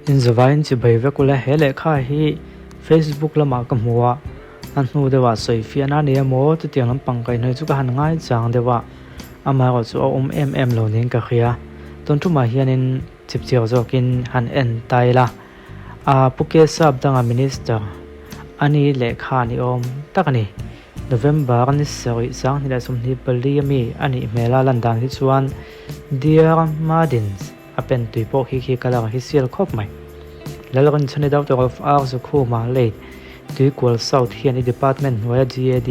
Inzavain chibai vek ula he lehkha hi Facebook lamah ka hmu a, a hnu deuhah sawi fiahna a ni emaw chutiang lampang kaihhnawih chu ka han ngai chang deuh a, amaherawh chu a awm em em lo niin ka hria. Tun tumah hianin chipchiar zawkin han en ta ila, a Pu Kesap danga Minister a ni lehkha ni awm tak a ni. November ni sarih 2024 ami a nih hmel a lan dan hi chuan Dear Madins a pen tui pawh khi khi colour hi sial khawp mai. Lalrinchhani Doctor of Arts Zukhuma late Tuikual South hian i department hnuaia GAD,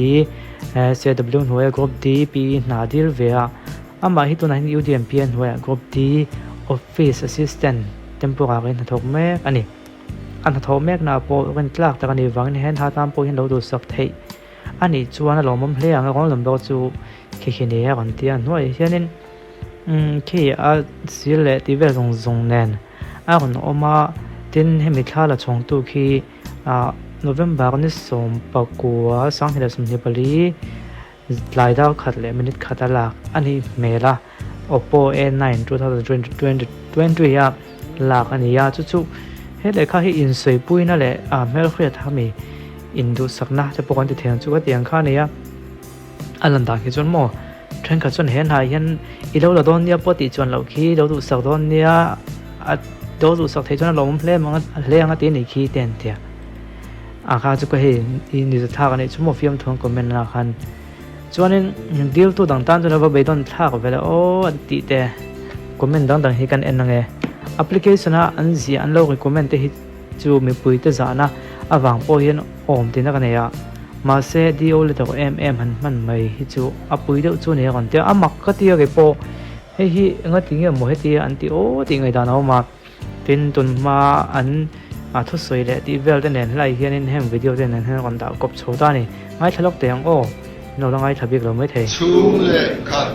CW hnuaia Group D, PE hna a dil ve a. Amah hi tunah hian UDMPA hnuaiah Group D Office Assistant temporary hnathawk mek a ni. A hnathawh meknaah pawh rintlak tak a nih vangin he hna tan pawh hian lo duhsak theih a nih chuan a lawmawm hle ang a rawn lam bawk chu khi khi ni a rawn ti a hnuaiah hianin umm khi a sil leh tih vel zawng zawng nen a rawn awm a tin hemi thla la chhawngtu khi ah November ni 19 24 Tlai dar khat leh minute khat a lak a nih hmel a, Oppo A 9 2020 a lak a ni a, chu chu he lehkha hi insawipuina leh a hmelhriat hami induhsakna te pawh kan ti thei ang chu ka ti ang kha a ni a, a lan dan khi chuan maw thenkhat chuan he hnai hian i lo la dawn nia pawh tih chuan loh khi lo duhsak dawn nia a lo duhsak theih chuan a lawmawm hle ang hle ang a ti a nih khi te an ti a. A kha chu ka hei i ni za thlak a nih chu maw fiamthu an comment ah khan chuanin dil tu dang tan chuan a va beidawn thlak ve le aw an tih te comment dang dang hi kan en ang e application a an ziah an lo recommend te hi chu mipui te zahna avang pawh hian awm tihna ka nei a mahse do letter em em han hman mai hi chu a pui deuh chu a ni a rawn tia a mak ka tia kei pawh hei hi engati nge maw hetia an tih aw tih ngaihdan a awm a. Tin, tun hma an thusawi leh tih vel te nen hlai hianin heng video te nen hian rawn dah kawp chho ta a ni. Ngaithla lawk teh ang aw, in lo la ngaithla bik lo mai thei. Chhung leh khat,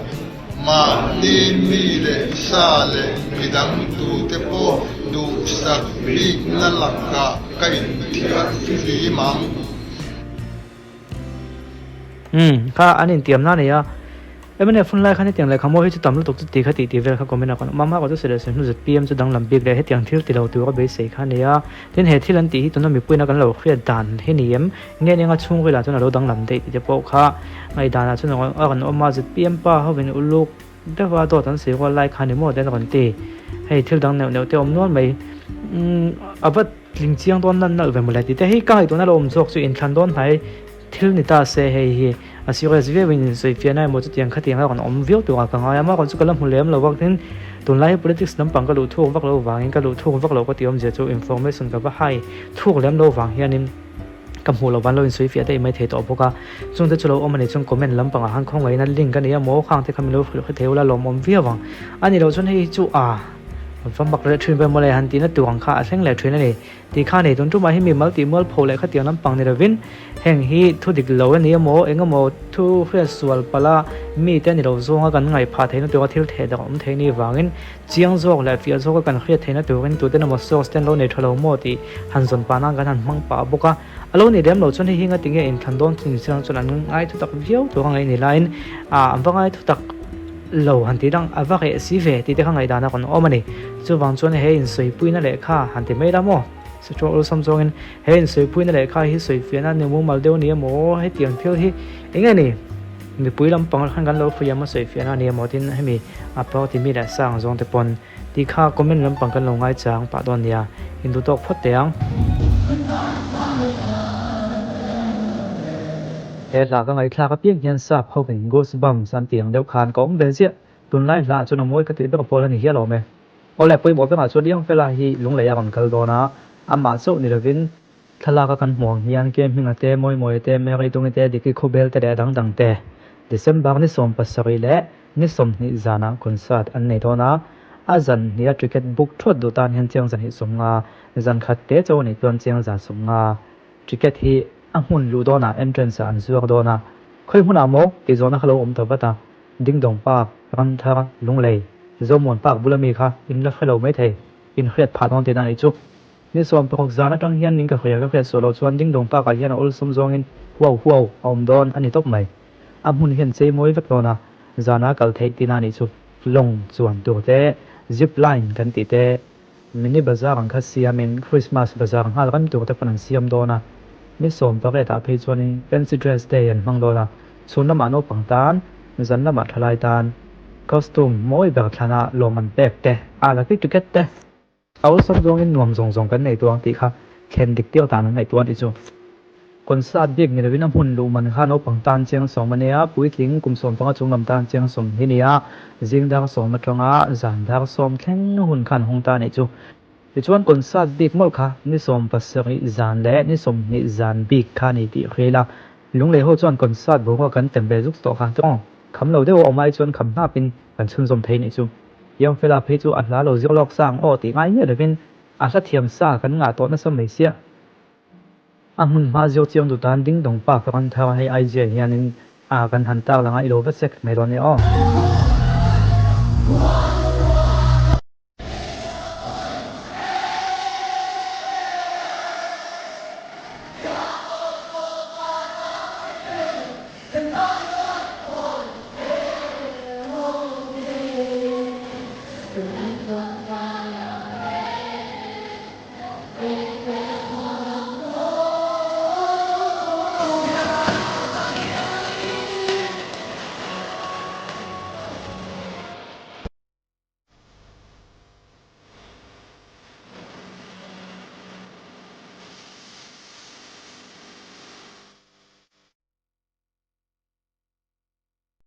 mahni mi leh sa leh midang tute pawh duhsak bikna lakah ka inthiar fim ang. Umm, kha an intiamna a nei a. Mnf hun lai khan hetiang lehkha mawi hi chu tam lutuk chu ti kha tih tih vel kha comment a kan awm a, amah erawh chu sawi leh sawi hnu zpm chu danglam bik leh hetiang thil ti lo tur a beisei kha a ni a. Tin, he thil an tih hi tuna mipuiin a kan lo hriat dan hi ni em? Nge ni anga chhungril ah chuan a lo danglam daih tih te pawh kha ngaihdan ah chuan a rawn awm a, zpm pa hovin uluk deuha dawt an sawi rual lai kha ni maw te an rawn ti. Hei thil dang neuh neuh te awm nual mai. Umm, a va tling chiang dawn nalh nalh ve mawle tih te hei ka ngaihtuahna lo awm zawk chu inthlan dawn hnai. Thil ni ta se hei hi a serious viau in insawi fiahna emaw chutiang khatiang a rawn awm viau turah ka ngai a, amaherawh chu ka la hmu lem lo vak tin tunlai hi politics lampang ka luh thuk vak lo vangin ka luh thuk vak lo ka tih awmzia chu information ka va hai thuk lem lo vang hianin ka hmuh loh van lo insawi fiah daih mai thei tawh bawk a, chungte chu lo awm a nih chuan comment lampangah khan khawngaihna link a ni a maw khang te kha min lo hrilh hre thei ula lawmawm viau ang a ni loh chuan hei hi chu a va mak leh thin ve mawle han tihna tur ang kha a thleng leh thin a ni. Tih kha nei tun tumah hi mi mal tih mual pho leh khatiang lampang ni lovin heng hi thu dik lo a ni emaw eng emaw thu hriat sual palh a mite ni lo zawnga kan ngaih phah theihna tura thil theh dak awm theih ni vangin chiang zawk leh fiah zawka kan hriat theihna turin tuten emaw source ten lo nei tha lo maw tih han zawn pah nan kan han hmang pah bawk a. A lo ni lem lo chuan hei hi ngatinge inthlan dawn chu ni chiang chuan an ngai thu tak viau tura ngaih ni laiin an va ngai thu tak lo han tih dang a va reh si ve tih te kha ngaihdan a rawn awm a ni. Chuvang chuan he insawipuina lehkha han ti mai la maw? Sachuan awlsam zawngin he insawipuina lehkha hi sawifiahna ni mumal deuh a ni emaw hetiang thil hi eng nge ni? Mipui lampang khan kan lo hria emaw sawifiahna a ni emaw tin hemi a party mi leh sang zawng te pawn tih kha comment lampang kan lo ngaichang pah dawn nia. Induhtawk phawt teh ang. He hla ka ngaihthlak apiang hian sap ho in goosebumps an tih ang deuh khan ka awm ve ziah. Tunlai hla ah chuan a mawi ka tih ber pawl a ni hial awm e. Awle pawimawh vekah chuan Liangfela hi lunglei a rawn kal dawn a, amah chauh ni lovin thlalak a kan hmuh ang hian Ke Hminga te, Mawimawia te, Mary Tungi te, Diki Khawbel te leh dang dang te December ni 70 leh ni 20 zanah concert an nei dawn a, a zan hnih a ticket book thuat duh tan hian chiang 250, zan khat te chauh a nih chuan chiang 150. Ticket hi a hmun luh dawnah entrance ah an zuar dawn a, khawi hmunah maw tih zawhna kha lo awm ta vat a, Dingdawng Park, Ramthar, Lunglei, Zomuan Park bula mi kha in la hre lo mai thei, in hriat phah dawn tihna a nih chu. Ni 16 zan atang hian in ka hria ka hriat suah loh chuan Dingdawng Park ah hian a awlsam zawngin huau huau a awm dawn a ni tawp mai. A hmun hian chei mawi vek dawn a, zana kal theih tihna a nih chu. Lawng chuan tur te, zip line kan tih te. Mini Bazaar ang kha siamin Christmas Bazaar nghal rem tur te pawn an siam dawn a, ni 18 ah phei chuanin Fancy Dress Day an hmang dawn a, chhun lamah naupang tan, zan lamah thalai tan costume mawi ber thlanah lawm an pek te, a lucky ticket te. A awlsam zawngin nuam zawng zawng kan nei tuang tih kha thlen dik tir dan an ngaihtuah a nih chu. Concert bik ni lovin a hmun luh man kha naupang tan chiang sawm a nia, puitling kum 15 chung lam tan chiang sawm hi nia, zing dar sawm atanga zan dar sawm thleng hun khan hawng ta a nih chu. Tichuan concert bik mawlh kha ni 70 zan leh ni 20 zan bik kha a ni tih hria ila, Lunglei ho chuan concert boruak kan tem ve zuk tawh kha chuan kham lo deuh a awm ai chuan kham hnapin kan chhunzawm thei nih chu. Youngfella phei chu a hla lo zir lawk sa ang aw tih ngai miah lovin a hla thiam sa kan ngah tawh nasa mai sia. A hmun hma zir chiang duh tan ding dawng pa ka rawn thar a hei IG ah hianin a kan han tar lang a i lo va check mai dawn e aw.